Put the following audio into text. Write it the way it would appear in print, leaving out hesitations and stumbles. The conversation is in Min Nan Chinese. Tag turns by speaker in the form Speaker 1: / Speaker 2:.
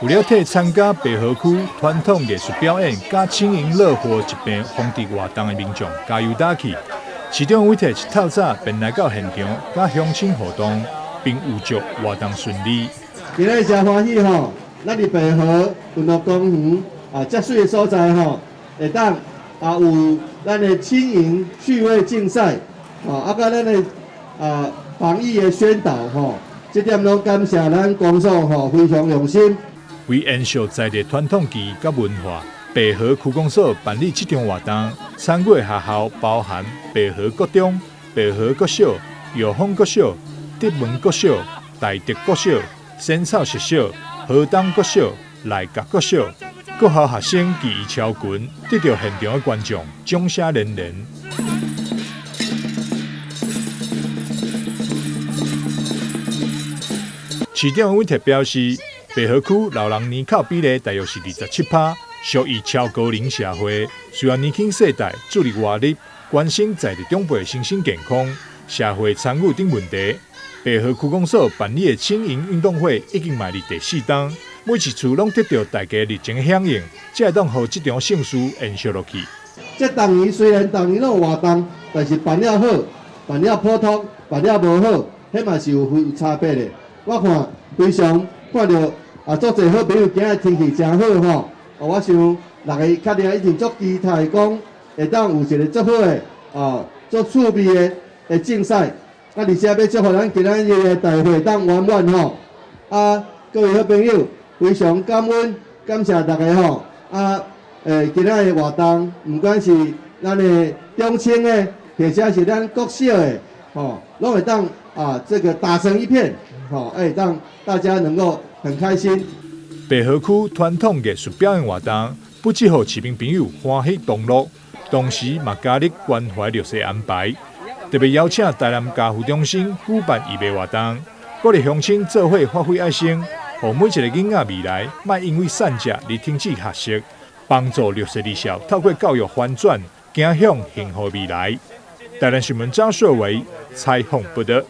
Speaker 1: 為了替參加白河區傳統藝術表演佮青銀樂活疾病防治活動的民眾加油打氣，市長委託一透早便來到現場，佮鄉親互動，並預祝活動順利。
Speaker 2: 今日誠歡喜吼，咱佇白河運動公園啊，遮媠的所在吼，會當啊有咱的青銀趣味競賽，吼啊，佮咱的啊防疫的宣導吼，這點攏感謝咱公所吼非常用心。
Speaker 1: 為延續在地傳統技藝佮文化，白河區公所辦理這場活動，參與的學校包含白河國中、白河國小、藥豐國小、德文國小、大竹國小、仙草實小、河東國小、內角國小，各校學生技藝超群，得到現場的觀眾掌聲連連。市長委託表示，白河區老人年口比例大約是27%，屬於超高齡社會，需要年輕世代注力活力，關心在地長輩身心健康、社會參與等問題。白河區公所辦理的青銀運動會已經邁入第四冬，每一次攏得到大家熱情的響應，才會當予這場盛事延續落去。
Speaker 2: 這逐年雖然逐年攏有活動，但是辦了好，辦了普通，辦了無好，彼嘛是有差別的。我看非常看著啊，足濟好朋友今日天氣誠好吼，我想大家較定一定足期待講會當有一個足好的啊，足趣味的競賽。啊，而且欲祝福咱今仔日的大會當圓滿吼。啊，各位好朋友，非常感恩，感謝大家吼。啊，今仔日的活動，毋管是咱的中青的，或者是咱國小的，吼，攏會當啊，這個打成一片，吼，會讓大家能夠很開心。
Speaker 1: 白河區傳統藝術表演活動，不只予市民朋友歡喜同樂，同時嘛加入關懷弱勢安排，特別邀請台南家扶中心舉辦義賣活動，鼓勵鄉親做伙發揮愛心，予每一个囡仔未來莫因為散食而停止學習，幫助弱勢兒少透過教育翻轉，走向幸福未來。台南新聞張碩維採訪報導。